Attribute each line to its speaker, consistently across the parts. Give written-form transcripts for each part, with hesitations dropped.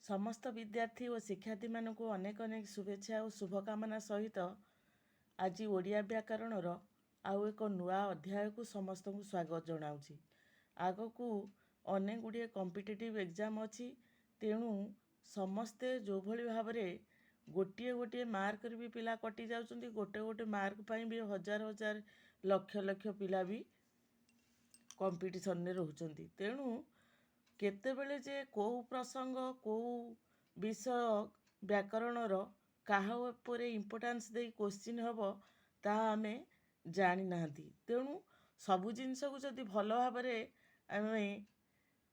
Speaker 1: ସମସ୍ତ ବିଦ୍ୟାର୍ଥୀ ଓ ଶିକ୍ଷାର୍ଥୀମାନଙ୍କୁ ଅନେକ ଅନେକ ଶୁଭେଚ୍ଛା ଓ ଶୁଭକାମନା ସହିତ ଆଜି ଓଡ଼ିଆ ବ୍ୟାକରଣର ଆଉ ଏକ ନୂଆ ଅଧ୍ୟାୟକୁ ସମସ୍ତଙ୍କୁ ସ୍ୱାଗତ ଜଣାଉଛି। ଆଗକୁ ଅନେକ ଗୁଡ଼ିଏ କମ୍ପିଟେଟିଭ୍ ଏକ୍ଜାମ୍ ଅଛି, ତେଣୁ ସମସ୍ତେ ଯେଉଁଭଳି ଭାବରେ ଗୋଟିଏ ଗୋଟିଏ ମାର୍କରେ ବି ପିଲା କଟି ଯାଉଛନ୍ତି, ଗୋଟେ ଗୋଟେ ମାର୍କ ପାଇଁ ବି ହଜାର ହଜାର ଲକ୍ଷ ଲକ୍ଷ ପିଲା ବି କମ୍ପିଟିସନରେ ରହୁଛନ୍ତି। ତେଣୁ କେତେବେଳେ ଯେ କେଉଁ ପ୍ରସଙ୍ଗ, କେଉଁ ବିଷୟ ବ୍ୟାକରଣର କାହା ଉପରେ ଇମ୍ପୋର୍ଟାନ୍ସ ଦେଇ କୋଶ୍ଚିନ୍ ହେବ, ତାହା ଆମେ ଜାଣିନାହାନ୍ତି। ତେଣୁ ସବୁ ଜିନିଷକୁ ଯଦି ଭଲ ଭାବରେ ଆମେ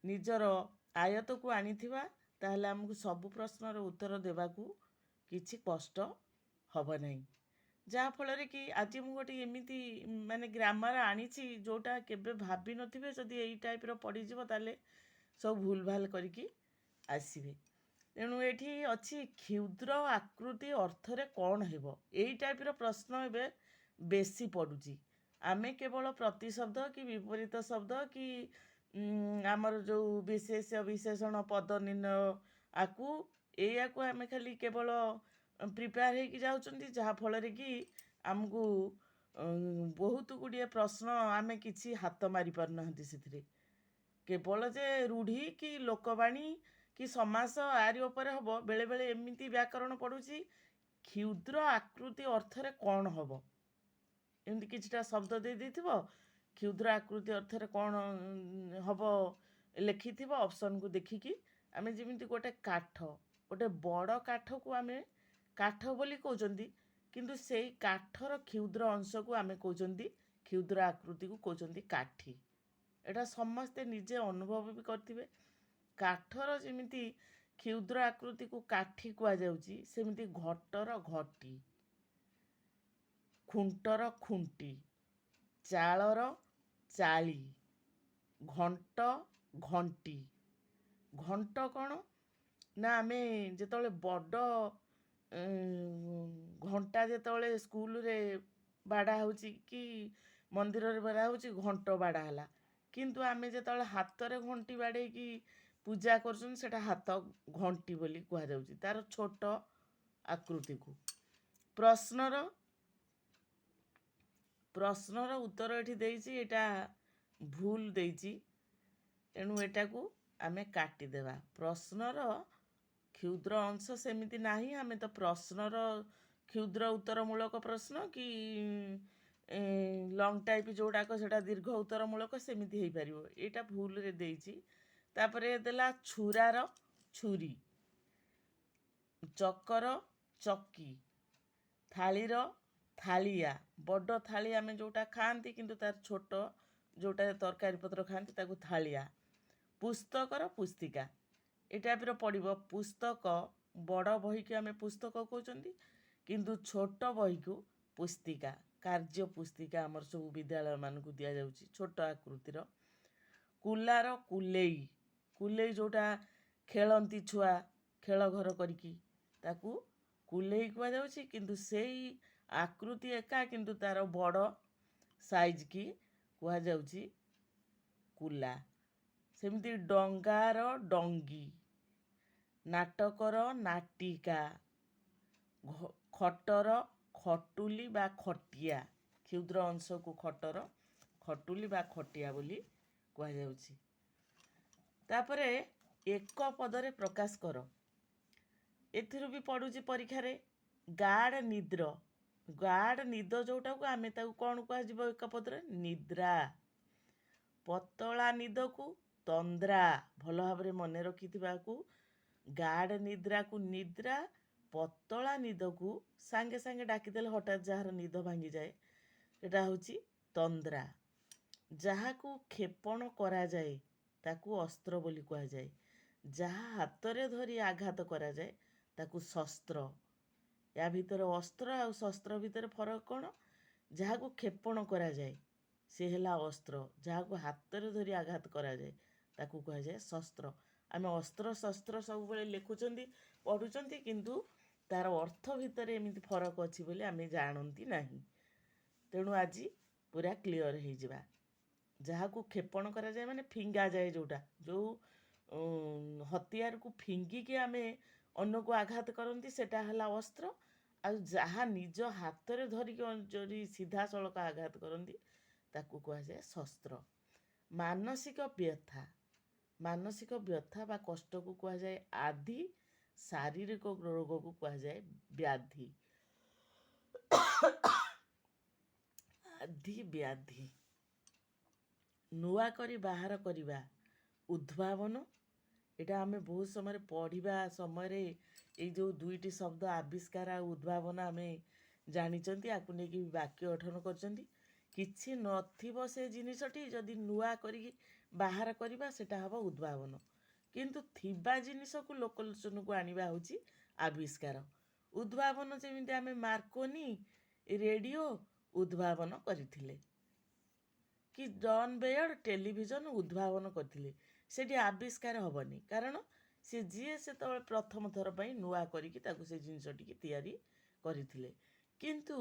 Speaker 1: ନିଜର ଆୟତ୍ତକୁ ଆଣିଥିବା, ତାହେଲେ ଆମକୁ ସବୁ ପ୍ରଶ୍ନର ଉତ୍ତର ଦେବାକୁ କିଛି କଷ୍ଟ ହେବ ନାହିଁ। ଯାହାଫଳରେ କି ଆଜି ମୁଁ ଗୋଟେ ଏମିତି ମାନେ ଗ୍ରାମାର ଆଣିଛି, ଯେଉଁଟା କେବେ ଭାବିନଥିବେ। ଯଦି ଏଇ ଟାଇପ୍ର ପଡ଼ିଯିବ, ତାହେଲେ ସବୁ ଭୁଲ ଭାଲ କରିକି ଆସିବେ। ତେଣୁ ଏଠି ଅଛି, କ୍ଷୁଦ୍ର ଆକୃତି ଅର୍ଥରେ କ'ଣ ହେବ? ଏଇ ଟାଇପ୍ର ପ୍ରଶ୍ନ ଏବେ ବେଶୀ ପଡ଼ୁଛି। ଆମେ କେବଳ ପ୍ରତିଶବ୍ଦ କି ବିପରୀତ ଶବ୍ଦ କି ଆମର ଯେଉଁ ବିଶେଷ୍ୟ ବିଶେଷଣ ପଦ ନିର୍ଣ୍ଣୟ, ଆକୁ ଏଇଆକୁ ଆମେ ଖାଲି କେବଳ ପ୍ରିପେୟାର ହେଇକି ଯାଉଛନ୍ତି, ଯାହାଫଳରେ କି ଆମକୁ ବହୁତ ଗୁଡ଼ିଏ ପ୍ରଶ୍ନ ଆମେ କିଛି ହାତ ମାରି ପାରୁନାହାନ୍ତି। ସେଥିରେ କେବଳ ଯେ ରୂଢ଼ି କି ଲୋକବାଣୀ କି ସମାସ ଆରି ଉପରେ ହେବ, ବେଳେବେଳେ ଏମିତି ବ୍ୟାକରଣ ପଡ଼ୁଛି, କ୍ଷୁଦ୍ର ଆକୃତି ଅର୍ଥରେ କ'ଣ ହେବ, ଏମିତି କିଛିଟା ଶବ୍ଦ ଦେଇ ଦେଇଥିବ, କ୍ଷୁଦ୍ର ଆକୃତି ଅର୍ଥରେ କ'ଣ ହେବ ଲେଖିଥିବ। ଅପସନ୍କୁ ଦେଖିକି ଆମେ ଯେମିତି ଗୋଟେ କାଠ, ଗୋଟେ ବଡ଼ କାଠକୁ ଆମେ କାଠ ବୋଲି କହୁଛନ୍ତି, କିନ୍ତୁ ସେଇ କାଠର କ୍ଷୁଦ୍ର ଅଂଶକୁ ଆମେ କହୁଛନ୍ତି, କ୍ଷୁଦ୍ର ଆକୃତିକୁ କହୁଛନ୍ତି କାଠି। ଏଇଟା ସମସ୍ତେ ନିଜେ ଅନୁଭବ ବି କରିଥିବେ। କାଠର ଯେମିତି କ୍ଷୁଦ୍ର ଆକୃତିକୁ କାଠି କୁହାଯାଉଛି, ସେମିତି ଘଟର ଘଟି, ଖୁଣ୍ଟର ଖୁଣ୍ଟି, ଚାଳର ଚାଳି, ଘଣ୍ଟ ଘଣ୍ଟି। ଘଣ୍ଟ କ'ଣ ନା, ଆମେ ଯେତେବେଳେ ବଡ଼ ଘଣ୍ଟା ଯେତେବେଳେ ସ୍କୁଲରେ ବାଡ଼ା ହେଉଛି କି ମନ୍ଦିରରେ ବାଡ଼ା ହେଉଛି, ଘଣ୍ଟ ବାଡ଼ା ହେଲା। କିନ୍ତୁ ଆମେ ଯେତେବେଳେ ହାତରେ ଘଣ୍ଟି ବାଡ଼େଇକି ପୂଜା କରୁଛନ୍ତି, ସେଇଟା ହାତ ଘଣ୍ଟି ବୋଲି କୁହାଯାଉଛି ତାର ଛୋଟ ଆକୃତିକୁ। ପ୍ରଶ୍ନର ଉତ୍ତର ଏଠି ଦେଇଛି, ଏଇଟା ଭୁଲ ଦେଇଛି, ତେଣୁ ଏଟାକୁ ଆମେ କାଟିଦେବା। ପ୍ରଶ୍ନର କ୍ଷୁଦ୍ର ଅଂଶ ସେମିତି ନାହିଁ। ଆମେ ତ ପ୍ରଶ୍ନର କ୍ଷୁଦ୍ର ଉତ୍ତରମୂଳକ ପ୍ରଶ୍ନ କି ଲଙ୍ଗ ଟାଇପ୍ ଯେଉଁଗୁଡ଼ାକ, ସେଇଟା ଦୀର୍ଘ ଉତ୍ତରମୂଳକ ସେମିତି ହେଇପାରିବ। ଏଇଟା ଭୁଲରେ ଦେଇଛି। ତାପରେ ଦେଲା ଛୁରାର ଛୁରୀ, ଚକର ଚକି, ଥାଳିର ଥାଳିଆ। ବଡ଼ ଥାଳି ଆମେ ଯେଉଁଟା ଖାଆନ୍ତି, କିନ୍ତୁ ତାର ଛୋଟ ଯେଉଁଟା ତରକାରୀ ପତ୍ର ଖାଆନ୍ତି, ତାକୁ ଥାଳିଆ। ପୁସ୍ତକର ପୁସ୍ତିକା, ଏ ଟାଇପ୍ର ପଡ଼ିବ। ପୁସ୍ତକ, ବଡ଼ ବହିକୁ ଆମେ ପୁସ୍ତକ କହୁଛନ୍ତି, କିନ୍ତୁ ଛୋଟ ବହିକୁ ପୁସ୍ତିକା। କାର୍ଯ୍ୟ ପୁସ୍ତିକା ଆମର ସବୁ ବିଦ୍ୟାଳୟମାନଙ୍କୁ ଦିଆଯାଉଛି ଛୋଟ ଆକୃତିର। କୁଲାର କୁଲେଇ। କୁଲେଇ ଯେଉଁଟା ଖେଳନ୍ତି ଛୁଆ, ଖେଳ ଘର କରିକି, ତାକୁ କୁଲେଇ କୁହାଯାଉଛି। କିନ୍ତୁ ସେଇ ଆକୃତି ଏକା, କିନ୍ତୁ ତାର ବଡ଼ ସାଇଜ୍ କି କୁହାଯାଉଛି କୁଲା। ସେମିତି ଡଙ୍ଗାର ଡଙ୍ଗି, ନାଟକର ନାଟିକା, ଖଟର ଖଟୁଲି ବା ଖଟିଆ। କ୍ଷୁଦ୍ର ଅଂଶକୁ ଖଟର ଖଟୁଲି ବା ଖଟିଆ ବୋଲି କୁହାଯାଉଛି। ତାପରେ ଏକ ପଦରେ ପ୍ରକାଶ କର, ଏଥିରୁ ବି ପଡ଼ୁଛି ପରୀକ୍ଷାରେ। ଗାଢ଼ ନିଦ୍ର, ଗାଢ଼ ନିଦ ଯେଉଁଟାକୁ ଆମେ, ତାକୁ କ'ଣ କୁହାଯିବ ଏକ ପଦରେ? ନିଦ୍ରା। ପତଳା ନିଦକୁ ତନ୍ଦ୍ରା। ଭଲ ଭାବରେ ମନେ ରଖିଥିବାକୁ, ଗାଢ଼ ନିଦ୍ରାକୁ ନିଦ୍ରା, ପତଳା ନିଦକୁ ସାଙ୍ଗେ ସାଙ୍ଗେ ଡାକିଦେଲେ ହଠାତ୍ ଯାହାର ନିଦ ଭାଙ୍ଗିଯାଏ, ସେଟା ହେଉଛି ତନ୍ଦ୍ରା। ଯାହାକୁ କ୍ଷେପଣ କରାଯାଏ, ତାକୁ ଅସ୍ତ୍ର ବୋଲି କୁହାଯାଏ। ଯାହା ହାତରେ ଧରି ଆଘାତ କରାଯାଏ, ତାକୁ ଶସ୍ତ୍ର। ୟା ଭିତରେ ଅସ୍ତ୍ର ଆଉ ଶସ୍ତ୍ର ଭିତରେ ଫରକ କ'ଣ? ଯାହାକୁ କ୍ଷେପଣ କରାଯାଏ, ସେ ହେଲା ଅସ୍ତ୍ର। ଯାହାକୁ ହାତରେ ଧରି ଆଘାତ କରାଯାଏ, ତାକୁ କୁହାଯାଏ ଶସ୍ତ୍ର। ଆମେ ଅସ୍ତ୍ର ଶସ୍ତ୍ର ସବୁବେଳେ ଲେଖୁଛନ୍ତି, ପଢ଼ୁଛନ୍ତି, କିନ୍ତୁ ତାର ଅର୍ଥ ଭିତରେ ଏମିତି ଫରକ ଅଛି ବୋଲି ଆମେ ଜାଣନ୍ତି ନାହିଁ। ତେଣୁ ଆଜି ପୁରା କ୍ଲିଅର ହେଇଯିବା। ଯାହାକୁ କ୍ଷେପଣ କରାଯାଏ ମାନେ ଫିଙ୍ଗାଯାଏ, ଯେଉଁଟା ଯେଉଁ ହତିଆରକୁ ଫିଙ୍ଗିକି ଆମେ ଅନ୍ୟକୁ ଆଘାତ କରନ୍ତି, ସେଟା ହେଲା ଅସ୍ତ୍ର। ଆଉ ଯାହା ନିଜ ହାତରେ ଧରିକି ଯଦି ସିଧାସଳଖ ଆଘାତ କରନ୍ତି, ତାକୁ କୁହାଯାଏ ଶସ୍ତ୍ର। ମାନସିକ ବ୍ୟଥା, ମାନସିକ ବ୍ୟଥା ବା କଷ୍ଟକୁ କୁହାଯାଏ ଆଧି। ଶାରୀରିକ ରୋଗକୁ କୁହାଯାଏ ବ୍ୟାଧି। ଆଧି, ବ୍ୟାଧି। ନୂଆ କରି ବାହାର କରିବା ଉଦ୍ଭାବନ। ଏଇଟା ଆମେ ବହୁତ ସମୟରେ ପଢ଼ିବା ସମୟରେ ଏଇ ଯେଉଁ ଦୁଇଟି ଶବ୍ଦ ଆବିଷ୍କାର ଆଉ ଉଦ୍ଭାବନ ଆମେ ଜାଣିଛନ୍ତି, ଆକୁ ନେଇକି ବାକ୍ୟ ଗଠନ କରିଛନ୍ତି। କିଛି ନଥିବ ସେ ଜିନିଷଟି ଯଦି ନୂଆ କରିକି ବାହାର କରିବା, ସେଟା ହେବ ଉଦ୍ଭାବନ। କିନ୍ତୁ ଥିବା ଜିନିଷକୁ ଲୋକଲୋଚନକୁ ଆଣିବା ହେଉଛି ଆବିଷ୍କାର। ଉଦ୍ଭାବନ ଯେମିତି ଆମେ ମାର୍କୋନି ରେଡ଼ିଓ ଉଦ୍ଭାବନ କରିଥିଲେ କି ଜନ୍ ବେୟର୍ଡ ଟେଲିଭିଜନ ଉଦ୍ଭାବନ କରିଥିଲେ, ସେଠି ଆବିଷ୍କାର ହେବନି, କାରଣ ସେ ଯିଏ ସେତେବେଳେ ପ୍ରଥମ ଥର ପାଇଁ ନୂଆ କରିକି ତାକୁ ସେ ଜିନିଷଟିକି ତିଆରି କରିଥିଲେ। କିନ୍ତୁ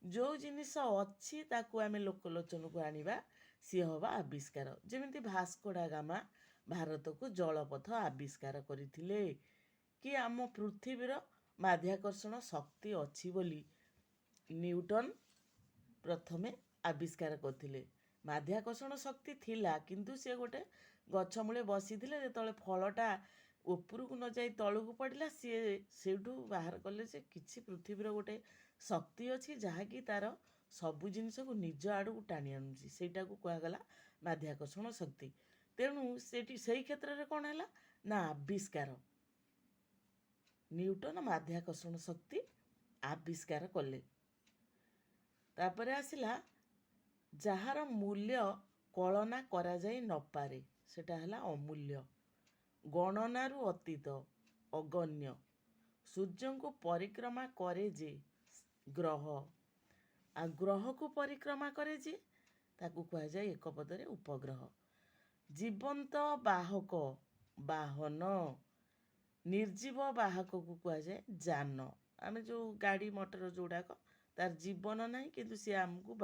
Speaker 1: ଯେଉଁ ଜିନିଷ ଅଛି ତାକୁ ଆମେ ଲୋକଲୋଚନକୁ ଆଣିବା, ସିଏ ହେବ ଆବିଷ୍କାର। ଯେମିତି ଭାସ୍କୋଡା ଗାମା ଭାରତକୁ ଜଳପଥ ଆବିଷ୍କାର କରିଥିଲେ କି ଆମ ପୃଥିବୀର ମାଧ୍ୟାକର୍ଷଣ ଶକ୍ତି ଅଛି ବୋଲି ନ୍ୟୁଟନ୍ ପ୍ରଥମେ ଆବିଷ୍କାର କରିଥିଲେ। ମାଧ୍ୟାକର୍ଷଣ ଶକ୍ତି ଥିଲା, କିନ୍ତୁ ସେ ଗୋଟେ ଗଛ ମୂଳେ ବସିଥିଲେ, ଯେତେବେଳେ ଫଳଟା ଉପରକୁ ନ ଯାଇ ତଳକୁ ପଡ଼ିଲା, ସିଏ ସେଇଠୁ ବାହାର କଲେ ଯେ କିଛି ପୃଥିବୀର ଗୋଟେ ଶକ୍ତି ଅଛି ଯାହାକି ତାର ସବୁ ଜିନିଷକୁ ନିଜ ଆଡ଼କୁ ଟାଣି ଆଣୁଛି। ସେଇଟାକୁ କୁହାଗଲା ମାଧ୍ୟାକର୍ଷଣ ଶକ୍ତି। ତେଣୁ ସେଠି ସେଇ କ୍ଷେତ୍ରରେ କ'ଣ ହେଲା ନା ଆବିଷ୍କାର। ନ୍ୟୁଟନ୍ ମାଧ୍ୟାକର୍ଷଣ ଶକ୍ତି ଆବିଷ୍କାର କଲେ। ତାପରେ ଆସିଲା, ଯାହାର ମୂଲ୍ୟ କଳନା କରାଯାଇ ନପାରେ, ସେଟା ହେଲା ଅମୂଲ୍ୟ। ଗଣନାରୁ ଅତୀତ ଅଗଣ୍ୟ। ସୂର୍ଯ୍ୟଙ୍କୁ ପରିକ୍ରମା କରେ ଯେ ଗ୍ରହ, ଆଉ ଗ୍ରହକୁ ପରିକ୍ରମା କରେ ଯେ ତାକୁ କୁହାଯାଏ ଏକ ପଦରେ ଉପଗ୍ରହ। ଜୀବନ୍ତ ବାହକ ବାହନ, ନିର୍ଜୀବ ବାହକକୁ କୁହାଯାଏ ଯାନ। ଆମେ ଯେଉଁ ଗାଡ଼ି ମଟର ଯେଉଁଗୁଡ଼ାକ, ତାର ଜୀବନ ନାହିଁ, କିନ୍ତୁ ସିଏ ଆମକୁ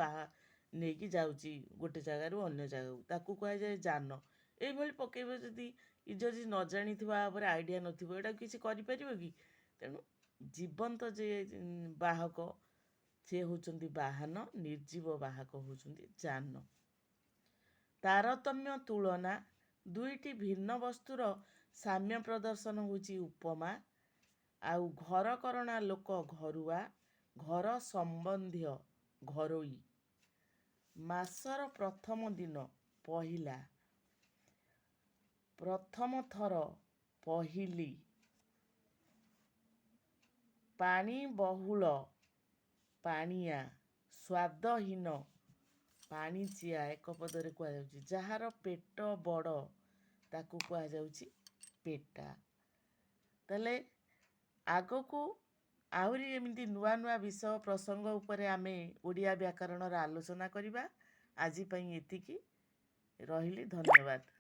Speaker 1: ନେଇକି ଯାଉଛି ଗୋଟେ ଜାଗାରୁ ଅନ୍ୟ ଜାଗାକୁ, ତାକୁ କୁହାଯାଏ ଯାନ। ଏଇଭଳି ପକେଇବ ଯଦି ଯଦି ନ ଜାଣିଥିବା ଉପରେ ଆଇଡ଼ିଆ ନଥିବ, ଏଇଟା କିଛି କରିପାରିବ କି? ତେଣୁ ଜୀବନ୍ତ ଯେ ବାହକ ସେ ହେଉଛନ୍ତି ବାହନ, ନିର୍ଜୀବ ବାହକ ହେଉଛନ୍ତି ଯାନ। ତାରତମ୍ୟ ତୁଳନା, ଦୁଇଟି ଭିନ୍ନ ବସ୍ତୁର ସାମ୍ୟ ପ୍ରଦର୍ଶନ ହେଉଛି ଉପମା। ଆଉ ଘରକରଣା ଲୋକ ଘରୁଆ, ଘର ସମ୍ବନ୍ଧୀୟ ଘରୋଇ। ମାସର ପ୍ରଥମ ଦିନ ପହିଲା, ପ୍ରଥମ ଥର ପହିଲି। ପାଣି ବହୁଳ ପାଣିଆ, ସ୍ୱାଦହୀନ ପାଣିଚିଆ ଏକ ପଦରେ କୁହାଯାଉଛି। ଯାହାର ପେଟ ବଡ଼ ତାକୁ କୁହାଯାଉଛି ପେଟା। ତାହେଲେ ଆଗକୁ ଆହୁରି ଏମିତି ନୂଆ ନୂଆ ବିଷୟ ପ୍ରସଙ୍ଗ ଉପରେ ଆମେ ଓଡ଼ିଆ ବ୍ୟାକରଣର ଆଲୋଚନା କରିବା। ଆଜି ପାଇଁ ଏତିକି ରହିଲି, ଧନ୍ୟବାଦ।